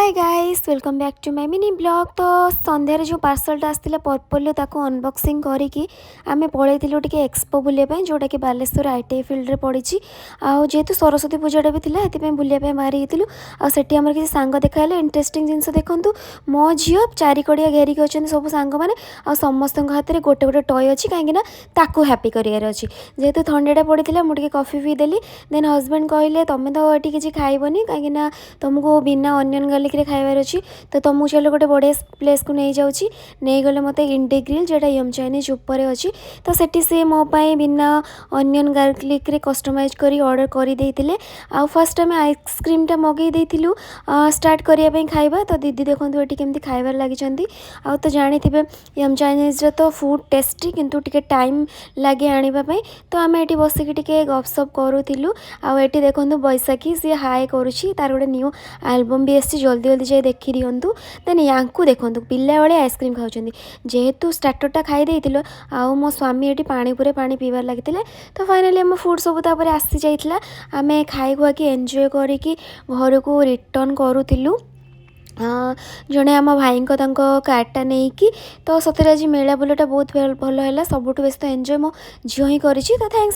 Hi guys, welcome back to my mini vlog। ତ ସନ୍ଧ୍ୟାରେ ଯେଉଁ ପାର୍ସଲଟା ଆସିଥିଲା ପର୍ପଲ୍ରୁ, ତାକୁ ଅନବକ୍ସିଂ କରିକି ଆମେ ପଳେଇଥିଲୁ ଟିକେ ଏକ୍ସପୋ ବୁଲିବା ପାଇଁ, ଯେଉଁଟାକି ବାଲେଶ୍ୱର ଆଇଟିଆଇ ଫିଲ୍ଡରେ ପଡ଼ିଛି। ଆଉ ଯେହେତୁ ସରସ୍ୱତୀ ପୂଜାଟା ବି ଥିଲା, ସେଥିପାଇଁ ବୁଲିବା ପାଇଁ ବାହାରି ହେଇଥିଲୁ। ଆଉ ସେଠି ଆମର କିଛି ସାଙ୍ଗ ଦେଖା ହେଲେ। ଇଣ୍ଟରେଷ୍ଟିଂ ଜିନିଷ ଦେଖନ୍ତୁ, ମୋ ଝିଅ ଚାରିକଡ଼ିଆ ଘେରିକି ଅଛନ୍ତି ସବୁ ସାଙ୍ଗମାନେ ଆଉ ସମସ୍ତଙ୍କ ହାତରେ ଗୋଟେ ଗୋଟେ ଟୟ ଅଛି, କାହିଁକିନା ତାକୁ ହ୍ୟାପି କରିବାର ଅଛି। ଯେହେତୁ ଥଣ୍ଡାଟା ପଡ଼ିଥିଲା, ମୁଁ ଟିକେ କଫି ପିଇଦେଲି। ଦେନ୍ ହଜବେଣ୍ଡ କହିଲେ, "ତମେ ତ ଏଠି କିଛି ଖାଇବନି, କାହିଁକିନା ତୁମକୁ ବିନା ଅନିଅନ୍ ଗାର୍ଲିକ୍ରେ ଖାଇବାର ଅଛି, ତ ତୁମକୁ ଚାଲ ଗୋଟେ ବଢ଼ିଆ ପ୍ଲେସ୍କୁ ନେଇଯାଉଛି।" ନେଇଗଲେ ମୋତେ ଇଣ୍ଡି ଗ୍ରିଲ୍, ଯେଉଁଟା ୟମ୍ ଚାଇନିଜ୍ ଉପରେ ଅଛି। ତ ସେଠି ସେ ମୋ ପାଇଁ ବିନା ଅନିଅନ୍ ଗାର୍ଲିକ୍ରେ କଷ୍ଟମାଇଜ୍ କରି ଅର୍ଡ଼ର କରିଦେଇଥିଲେ। ଆଉ ଫାର୍ଷ୍ଟ ଆମେ ଆଇସ୍କ୍ରିମ୍ଟା ମଗେଇ ଦେଇଥିଲୁ ଷ୍ଟାର୍ଟ କରିବା ପାଇଁ ଖାଇବା। ତ ଦିଦି ଦେଖନ୍ତୁ, ଏଠି କେମିତି ଖାଇବାରେ ଲାଗିଛନ୍ତି। ଆଉ ତ ଜାଣିଥିବେ, ୟମ୍ ଚାଇନିଜ୍ର ତ ଫୁଡ଼୍ ଟେଷ୍ଟି, କିନ୍ତୁ ଟିକେ ଟାଇମ୍ ଲାଗେ ଆଣିବା ପାଇଁ। ତ ଆମେ ଏଠି ବସିକି ଟିକେ ଗପସପ୍ କରୁଥିଲୁ। ଆଉ ଏଠି ଦେଖନ୍ତୁ, ବୈଶାଖୀ ସିଏ ହାଏ କରୁଛି। ତାର ଗୋଟେ ନ୍ୟୁ ଆଲବମ୍ ବି ଆସିଛି, ଜଲ୍ଦି ଜଲ୍ଦି ଯାଇ ଦେଖିଦିଅନ୍ତୁ। ଦେନ୍ ୟାଙ୍କୁ ଦେଖନ୍ତୁ, ପିଲାବେଳେ ଆଇସ୍କ୍ରିମ୍ ଖାଉଛନ୍ତି। ଯେହେତୁ ଷ୍ଟାର୍ଟରଟା ଖାଇ ଦେଇଥିଲୁ ଆଉ ମୋ ସ୍ୱାମୀ ଏଠି ପାଣି ପୁରେ ପାଣି ପିଇବାରେ ଲାଗିଥିଲେ। ତ ଫାଇନାଲି ଆମ ଫୁଡ଼୍ ସବୁ ତାପରେ ଆସିଯାଇଥିଲା। ଆମେ ଖାଇ ଖୁଆକି ଏନ୍ଜୟ କରିକି ଘରକୁ ରିଟର୍ନ କରୁଥିଲୁ ଜଣେ ଆମ ଭାଇଙ୍କ ତାଙ୍କ କାର୍ଟା ନେଇକି। ତ ସତରେ ଆଜି ମେଳା ବୁଲାଟା ବହୁତ ଭଲ ହେଲା। ସବୁଠୁ ବେଶୀ ତ ଏନ୍ଜୟ ମୋ ଝିଅ ହିଁ କରିଛି। ତ thanks.